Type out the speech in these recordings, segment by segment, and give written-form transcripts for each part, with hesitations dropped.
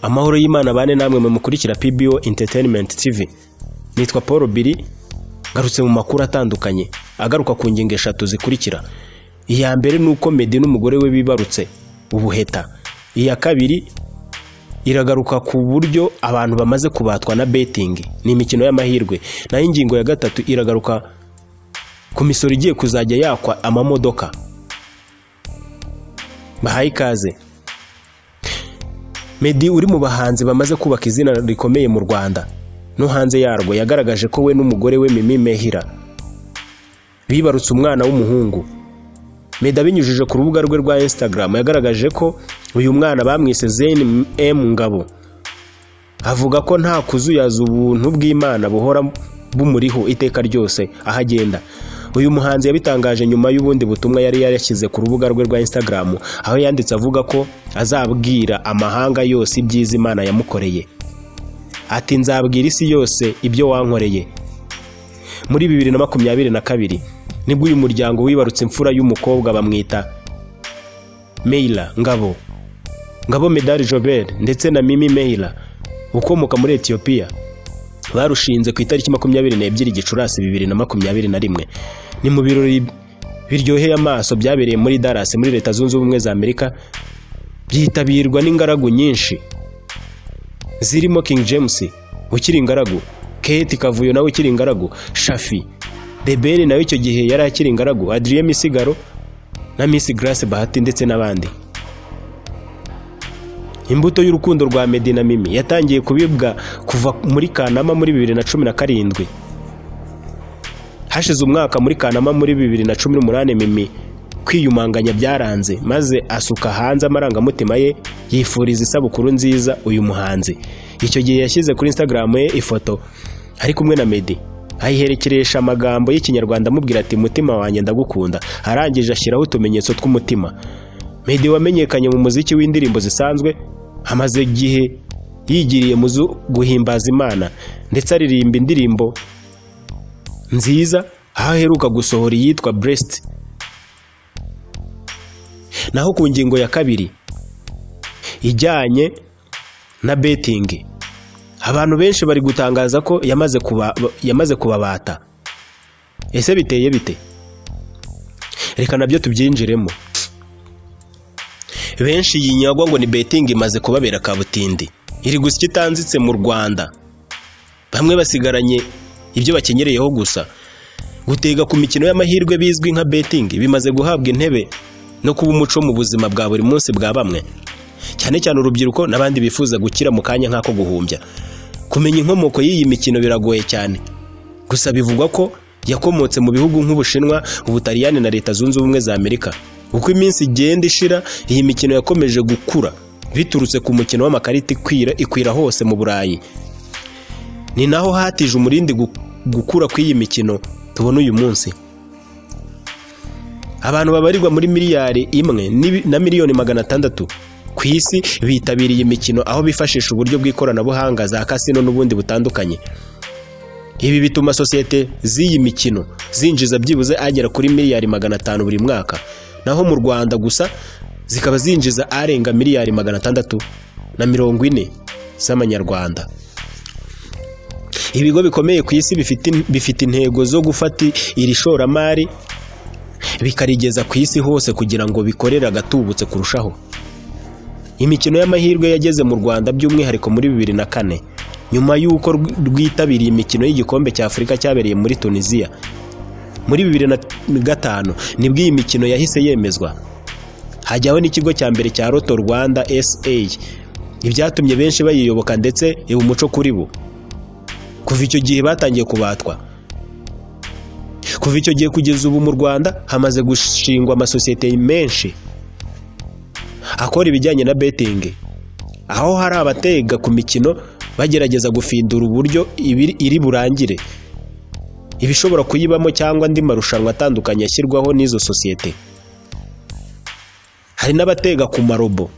Amahoro y'Imana bane namwe mwe mukurikira PBO Entertainment TV. Nitwa Paul Biri, ngarutse mu makuru atandukanye agaruka ku ngingo eshatu zikurikira. Iya mbere ni uko Meddy n'umugore we bibarutse ubuheta. Iya kabiri iragaruka ku buryo abantu bamaze kubatwa na betting, ni imikino y'amahirwe. Naho ingingo ya gatatu iragaruka ku misoro igiye kuzajya yakwa amamodoka. Bahaye ikaze. Meddy uri mu bahanzi bamaze kubaka izina rikomeye mu Rwanda no hanze yarwo, yagaragaje ko we n'umugore we Mimi Mehira bibarutse umwana w'umuhungu. Meddy abinyujije ku rubuga rwe rwa Instagram yagaragaje ko uyu mwana bamwise Zayn M Ngabo, avuga ko nta kuzuyaza ubuntu bw'Imana buhora bumuriho iteka ryose aho agenda. Uyu muhanzi yabitangaje nyuma y'ubundi butumwa yari yarashyize ku rubuga rwe rwa Instagram, aho yanditse avuga ko azabwira amahanga yose ibyiza Imana yamukoreye. Ati nzabwira isi yose ibyo wankoreye. Muri 2022 nibwo uyu muryango wibarutse imfura y'umukobwa bamwita Meila Ngabo, Ngabo Medali Jobert ndetse na Mimi Meila ukomoka muri Ethiopia. Barushinze ku itariki 22 Gicurasi 2021. Ni mu birori biryoheye amaso byabereye muri Dallas muri Leta Zunze Ubumwe za Amerika, byitabirwa n'ingaragu nyinshi zirimo King James ukiri ingaragu, Kate Kavuyo nawe ukiri ingaragu, Shafi The Ben nawe icyo gihe yari akiri ingaragu, Adrien Misigaro na Miss Grace Bahati ndetse n'abandi. Imbuto y'urukundo rwa Meddy na Mimi yatangiye kubibwa kuva muri Kanama muri 2017. Hashize umwaka muri Kanama muri 2018 Mimi kwiyumanganya byaranze, maze asuka hanze amarangamutima ye yifuriza isabukuru nziza uyu muhanzi. Icyo gihe yashyize kuri Instagram ye ifoto ari kumwe na Meddy, ayiherekeresha amagambo y'Ikinyarwanda amubwira ati mutima wanjye ndagukunda. Arangije ashyiraho utumenyetso tw'umutima. Meddy wamenyekanye mu muziki w'indirimbo zisanzwe, amaze igihe yigiriye mu zo guhimbaza Imana ndetse aririmba indirimbo nziza, aho aheruka gusohora iyitwa Blessed. Naho ku ngingo ya kabiri ijyanye na betting, abantu benshi bari gutangaza ko yamaze kubabata. Ese biteye bite? Reka nabyo tubyinjiremo. Benshi yinyagwa ngo ni betting imaze kubabera kabutindi, iri gusya itanzitse mu Rwanda. Bamwe basigaranye ibyo bakenyereyeho gusa. Gutega ku mikino y'amahirwe bizwi nka betting bimaze guhabwa intebe no kuba umuco mu buzima bwa buri munsi bwa bamwe, cyane cyane urubyiruko n'abandi bifuza gukira mu kanya nk'ako guhumbya. Kumenya inkomoko y'iyi mikino biragoye cyane, gusa bivugwa ko yakomotse mu bihugu nk'Ubushinwa, Ubutaliyani na Leta Zunze Ubumwe za Amerika. Uko iminsi igenda ishira, iyi mikino yakomeje gukura biturutse ku mukino w'amakarita ikwira hose mu Burayi. Ni naho hatije umurindi gukura kw'iyi mikino tubona uyu munsi. Abantu babarirwa muri miliyari 1 na miliyoni 600 ku isi bitabiriye imikino, aho bifashisha uburyo bw'ikoranabuhanga za kasino n'ubundi butandukanye. Ibi bituma sosiyete z'iyi mikino zinjiza byibuze agera kuri miliyari 500 buri mwaka, naho mu Rwanda gusa zikaba zinjiza arenga miliyari 640 z'amanyarwanda. Ibigo bikomeye ku isi bifite intego zo gufata iri shoramari bikarigeza ku isi hose kugira ngo bikorere agatubutse kurushaho. Imikino y'amahirwe yageze mu Rwanda by'umwihariko muri 2004, nyuma y'uko rwitabiriye imikino y'igikombe cya Afurika cyabereye muri Tunisia. Muri 2005 nibwo iyi mikino yahise yemezwa, hajyaho n'ikigo cya mbere cya Lotto Rwanda SA, ibyatumye benshi bayiyoboka ndetse iba umuco kuri bo. Kuva icyo gihe batangiye kubatwa. Kuva icyo gihe kugeza ubu mu Rwanda hamaze gushingwa amasosiyete menshi akora ibijyanye na betting, aho hari abatega ku mikino bagerageza gufindura uburyo iri burangire, ibishobora kuyibamo cyangwa andi marushanwa atandukanye ashyirwaho n'izo sosiyete. Hari n'abatega ku marobo,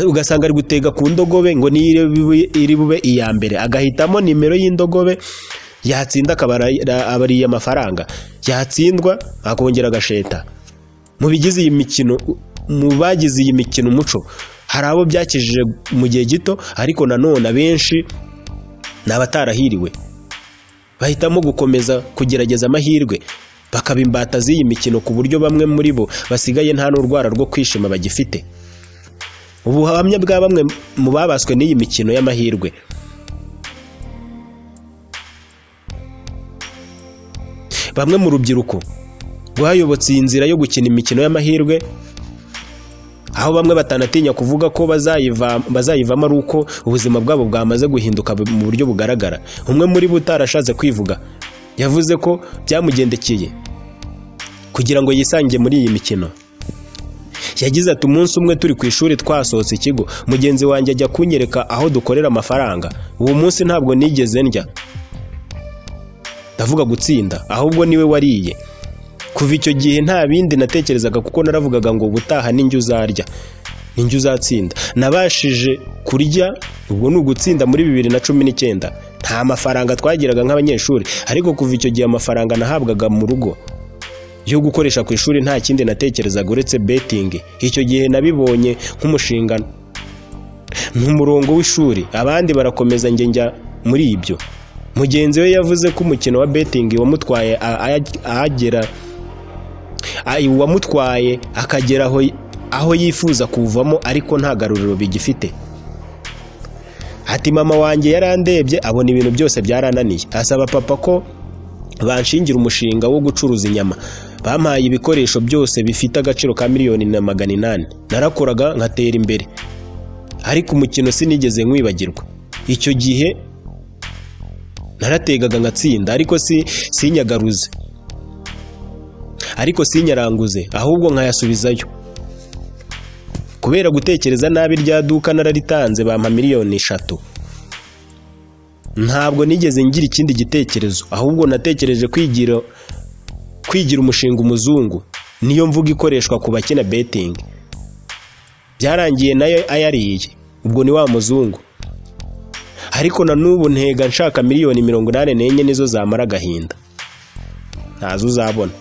ugasanga ari gutega ku ndogobe ngo niyo iri bube iya mbere, agahitamo nimero y'indogobe, yatsinda akaba abariye amafaranga, yatsindwa akongera agasheta. Mu bigize iyi mikino, mu bagize iyi mikino umuco, Hari abo byakijije mu gihe gito, ariko nanone abenshi ni abatarahiriwe, bahitamo gukomeza kugerageza amahirwe, bakaba imbata z'iyi mikino, ku buryo bamwe muri bo basigaye nta n'urwara rwo kwishima bagifite. Ubuhamya bwa bamwe mu babaswe n'iyi mikino y'amahirwe. Bamwe mu rubyiruko rwayobotse iyi nzira yo gukina imikino y'amahirwe, aho bamwe batanatinya kuvuga ko bazayivamo ari uko ubuzima bwabo bwamaze guhinduka mu buryo bugaragara. Umwe muri bo utarashatse kwivuga yavuze ko byamugendekeye kugira ngo yisange muri iyi mikino. Yagize ati: "Umunsi umwe turi ku ishuri twasohotse ikigo, mugenzi wanjye ajya kunyereka aho dukorera amafaranga. Uwo munsi ntabwo nigeze ndya, ndavuga gutsinda, ahubwo niwe wariye. Kuva icyo gihe nta bindi natekerezaga, kuko naravugaga ngo ubutaha ninjye uzarya, ninjye uzatsinda. Nabashije kurya, ubwo ni ugutsinda muri 2019. Nta mafaranga twagiraga nk'abanyeshuri, ariko kuva icyo gihe amafaranga nahabwaga mu rugo yo gukoresha ku ishuri nta kindi natekerezaga uretse betting. Icyo gihe nabibonye nk'umushinga nk'umurongo w'ishuri, abandi barakomeza, njye njya muri ibyo." Mugenzi we yavuze ko umukino wa betting wamutwaye ahagera wamutwaye akagera aho yifuza kuvamo, ariko nta garuriro bigifite. Ati: "Mama wanjye yarandebye abona ibintu byose byarananiye, asaba papa ko banshingira umushinga wo gucuruza inyama. Bampaye ibikoresho byose bifite agaciro ka 1,800,000. Narakoraga nkatera imbere, ariko umukino sinigeze nkwibagirwa. Icyo gihe narategaga ngatsinda, ariko sinyagaruze, ariko sinyaranguze, ahubwo nkayasubizayo. Kubera gutekereza nabi rya duka nararitanze, bampa 3 miliyoni. Ntabwo nigeze ngira ikindi gitekerezo, ahubwo natekereje kwigira umushinga umuzungu, niyo mvugo ikoreshwa ku bakina betting. Byarangiye nayo ayariye, ubwo ni wa muzungu. Ariko na n'ubu ntega nshaka 84 miliyoni, nizo zamara agahinda. Ntazo uzabona."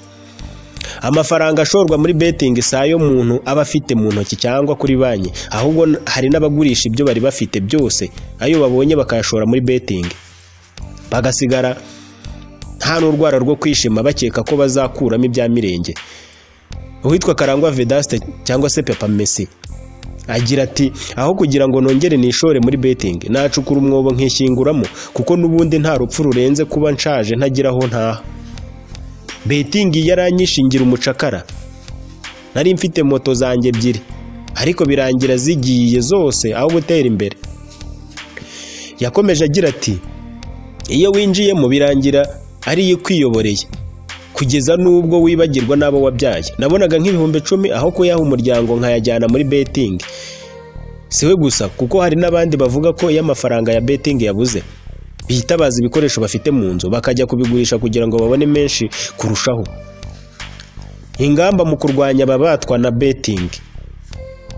Amafaranga ashorwa muri betting si ayo muntu aba afite mu ntoki cyangwa kuri banki, ahubwo hari n'abagurisha ibyo bari bafite byose, ayo babonye bakayashora muri betting, bagasigara nta n'urwara rwo kwishima, bakeka ko bazakuramo ibya mirenge. Uwitwa Karangwa Vedaste cyangwa se Papa Messi agira ati: "Aho kugira ngo nongere nishore muri betting, nacukura umwobo nkishyinguramo, kuko n'ubundi nta rupfu rurenze kuba nshaje ntagira aho ntaha. Betting yaranyishingira umucakara. Nari mfite moto zanjye ebyiri, ariko birangira zigiye zose aho gutera imbere." Yakomeje agira ati: "Iyo winjiyemo birangira ariyo ikwiyoboreye, kugeza n'ubwo wibagirwa n'abo wabyaye. Nabonaga nk'10,000, aho kuyaha umuryango nkayajyana muri betting." Si we gusa, kuko hari n'abandi bavuga ko iyo amafaranga ya betting yabuze, bitabaza ibikoresho bafite mu nzu bakajya kubigurisha kugira ngo babone menshi kurushaho. Ingamba mu kurwanya ababatwa na betting.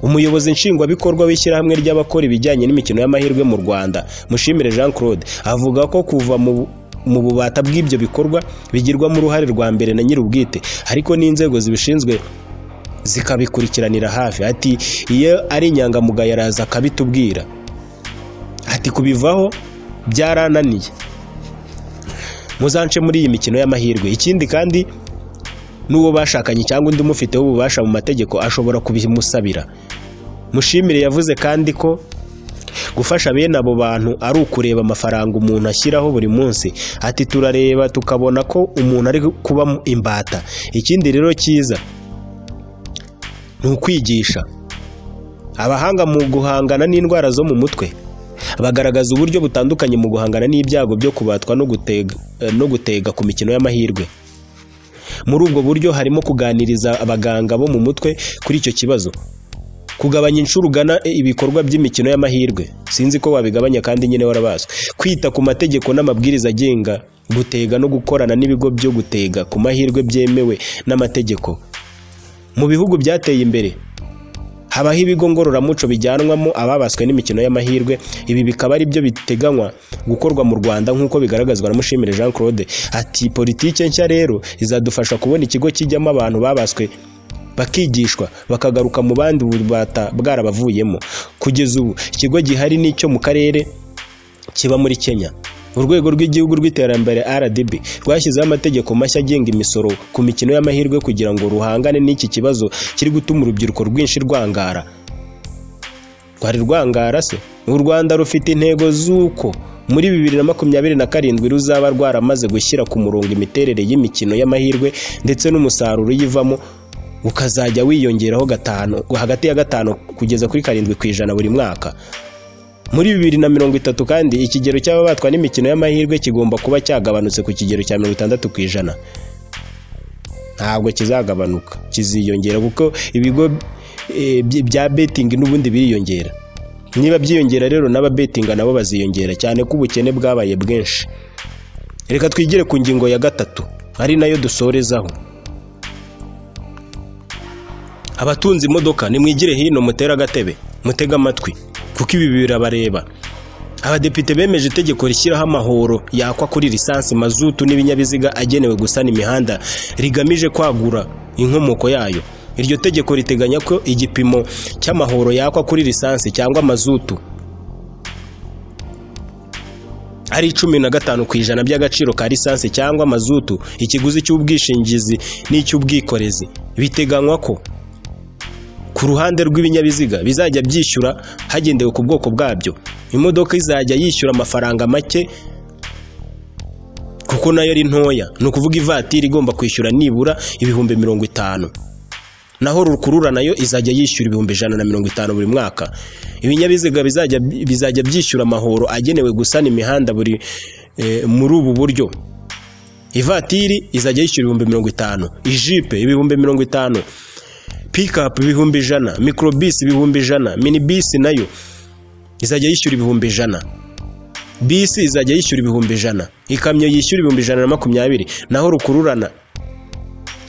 Umuyobozi nshingwabikorwa w'ishyirahamwe ry'abakora ibijyanye n'imikino y'amahirwe mu Rwanda, Mushimire Jean Claude, avuga ko kuva mu bubata bw'ibyo bikorwa bigirwamo uruhare rwa mbere na nyir'ubwite, ariko n'inzego zibishinzwe zikabikurikiranira hafi. Ati: "Iyo ari inyangamugayo araza akabitubwira, ati kubivaho byarananiye, muzance muri iyi mikino y'amahirwe." Ikindi kandi, n'uwo bashakanye cyangwa undi umufiteho ububasha mu mategeko ashobora kubimusabira. Mushimire yavuze kandi ko gufasha bene abo bantu ari ukureba amafaranga umuntu ashyiraho buri munsi. Ati: "Turareba tukabona ko umuntu ari kuba imbata. Ikindi rero cyiza ni ukwigisha." Abahanga mu guhangana n'indwara zo mu mutwe bagaragaza uburyo butandukanye mu guhangana n'ibyago byo kubatwa no gutega ku mikino y'amahirwe. Muri ubwo buryo harimo kuganiriza abaganga bo mu mutwe kuri icyo kibazo, kugabanya inshuro ugana ibikorwa by'imikino y'amahirwe, sinzi ko wabigabanya kandi nyine warabazwe, kwita ku mategeko n'amabwiriza agenga gutega no gukorana n'ibigo byo gutega ku mahirwe byemewe n'amategeko. Mu bihugu byateye imbere habaho ibigo ngororamuco bijyanwamo ababaswe n'imikino y'amahirwe. Ibi bikaba ari byo biteganywa gukorwa mu Rwanda, nk'uko bigaragazwa na Mushimire Jean Claude. Ati: "Politike nshya rero izadufasha kubona ikigo kijyamo abantu babaswe bakigishwa, bakagaruka mu bandi ububata bwarabavuyemo. Kugeza ubu ikigo gihari n'icyo mu karere kiba muri Kenya. Urwego rw'igihugu rw'iterambere RDB rwashyizeho amategeko mashya agenga imisoro ku mikino y'amahirwe kugira ngo ruhangane n'iki kibazo kiri gutuma urubyiruko rwinshi rwangara. Rwari rwangara se? U Rwanda rufite intego z'uko muri 2027 ruzaba rwaramaze gushyira ku murongo imiterere y'imikino y'amahirwe ndetse n'umusaruro uyivamo ukazajya wiyongeraho hagati ya 5 kugeza kuri 7% buri mwaka. Muri 2030 kandi ikigero cy'ababatwa n'imikino y'amahirwe kigomba kuba cyagabanutse ku kigero cya 60%. Ntabwo kizagabanuka, kiziyongera kuko ibigo bya betting n'ubundi biriyongera. Niba byiyongera rero n'ababetinga nabo baziyongera, cyane ko ubukene bwabaye bwinshi. Reka twigire ku ngingo ya 3 ari nayo dusorezaho. Abatunze imodoka nimwigire hino, mutera agatebe, mutega amatwi kuko ibi birabareba. Abadepite bemeje itegeko rishyiraho amahoro yakwa kuri lisansi, mazutu n'ibinyabiziga agenewe gusana imihanda, rigamije kwagura inkomoko yayo. Iryo tegeko riteganya ko igipimo cy'amahoro yakwa kuri lisansi cyangwa mazutu ari 15% by'agaciro ka lisansi cyangwa mazutu, ikiguzi cy'ubwishingizi n'icy'ubwikorezi. Biteganywa ko ku ruhande rw'ibinyabiziga bizajya byishyura hagendewe ku bwoko bwabyo. Imodoka izajya yishyura amafaranga make kuko nayo ari ntoya, ni ukuvuga ivatiri igomba kwishyura nibura 50,000, naho rukurura nayo izajya yishyura 150,000 buri mwaka. Ibinyabiziga bizajya byishyura amahoro agenewe gusana imihanda buri muri ubu buryo. Ivatiri izajya yishyura 50,000, ijipe 50,000, pickup 100,000, microbus 100,000, minibus nayo izajya yishyura 100,000, bisi izajya yishyura 100,000, ikamyo yishyura 120,000, naho rukururana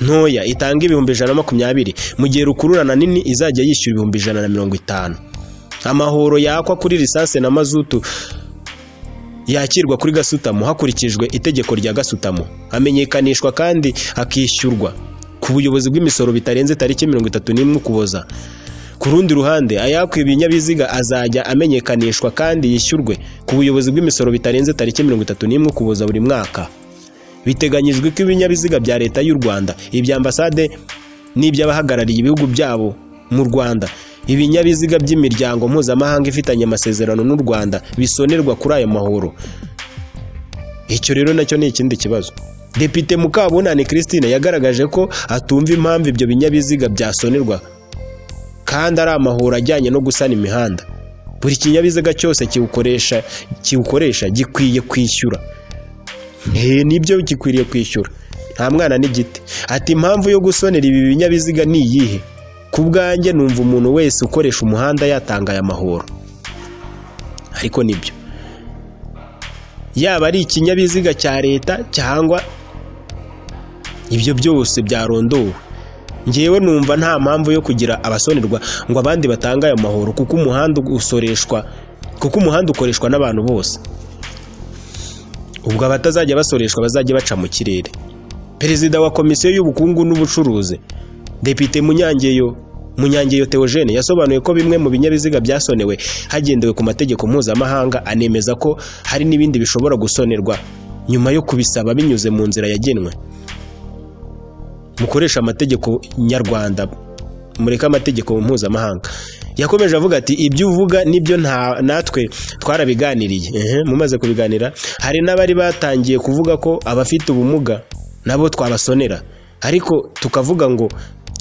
ntoya itanga 120,000, mu gihe rukururana nini izajya yishyura 150,000. Amahoro yakwa kuri lisansi na mazutu yakirwa kuri gasutamo hakurikijwe itegeko rya gasutamo, amenyekanishwa kandi akishyurwa ku buyobozi bw'imisoro bitarenze tariki 31 Ukuboza. Ku rundi ruhande, ayakwa ibinyabiziga azajya amenyekanishwa kandi yishyurwe ku buyobozi bw'imisoro bitarenze tariki 31 Ukuboza buri mwaka. Biteganyijwe ko ibinyabiziga bya leta y'u Rwanda, ibya ambasade n'iby'abahagarariye ibihugu byabo mu Rwanda, ibinyabiziga by'imiryango mpuzamahanga ifitanye amasezerano n'u Rwanda bisonerwa kuri ayo mahoro. Icyo rero nacyo ni ikindi kibazo. Depite Mukabunani Christine yagaragaje ko atumva impamvu ibyo binyabiziga byasonerwa kandi ari amahoro ajyanye no gusana imihanda. Buri kinyabiziga cyose kiwukoresha gikwiye kwishyura. Nibyo gikwiriye kwishyura, nta mwana n'igiti. Ati impamvu yo gusonera ibi binyabiziga ni iyihe? Ku bwanjye numva umuntu wese ukoresha umuhanda yatanga aya mahoro. Ariko nibyo, yaba ari ikinyabiziga cya leta cyangwa ibyo byose byarondowe, ngewe numva nta mpamvu yo kugira abasonerwa ngo abandi batanga aya mahoro, kuko umuhanda usoreshwa, kuko umuhanda ukoreshwa n'abantu bose. Ubwo abatazajya basoreshwa bazajya baca mu kirere. Perezida wa Komisiyo y'Ubukungu n'Ubucuruzi, Depite Munyangeyo Theogene, yasobanuye ko bimwe mu binyabiziga byasonewe hagendewe ku mategeko mpuzamahanga, anemeza ko hari n'ibindi bishobora gusonerwa nyuma yo kubisaba binyuze mu nzira yagenwe. Mukoresha amategeko nyarwanda, mureke amategeko mpuzamahanga. Yakomeje avuga ati ibyo uvuga nibyo natwe twarabiganiriye. Mumaze kubiganira hari n'abari batangiye kuvuga ko abafite ubumuga nabo twabasonera, ariko tukavuga ngo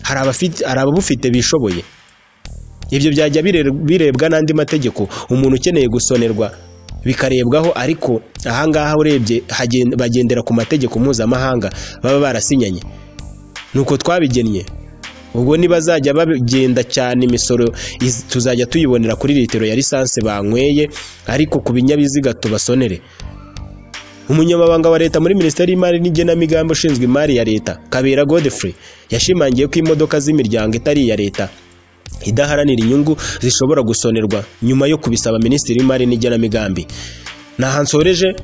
hari ababufite bishoboye. Ibyo byajya birebwa n'andi mategeko, umuntu ukeneye gusonerwa bikarebwaho, ariko ahangaha urebye bagendera ku mategeko mpuzamahanga baba barasinyanye, nuko twabigennye. Ubwo nibazajya bagenda cyane imisoro tuzajya tuyibonera kuri litiro ya lisansi banyweye, ariko ku binyabiziga tubasonere. Umunyamabanga wa leta muri Minisiteri y'Imari n'igenamigambi ushinzwe imari ya leta, Kabera Godfrey, yashimangiye ko imodoka z'imiryango itari iya leta idaharanira inyungu zishobora gusonerwa nyuma yo kubisaba Minisitiri w'Imari n'igenamigambi. Naha nsoreje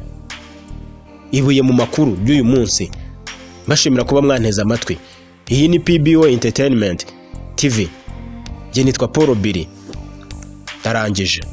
ibuye mu makuru by'uyu munsi, mbashimira kuba mwanteze amatwi. Iyi ni PBO Entertainment TV. Njye nitwa Paul Billy, ndarangije.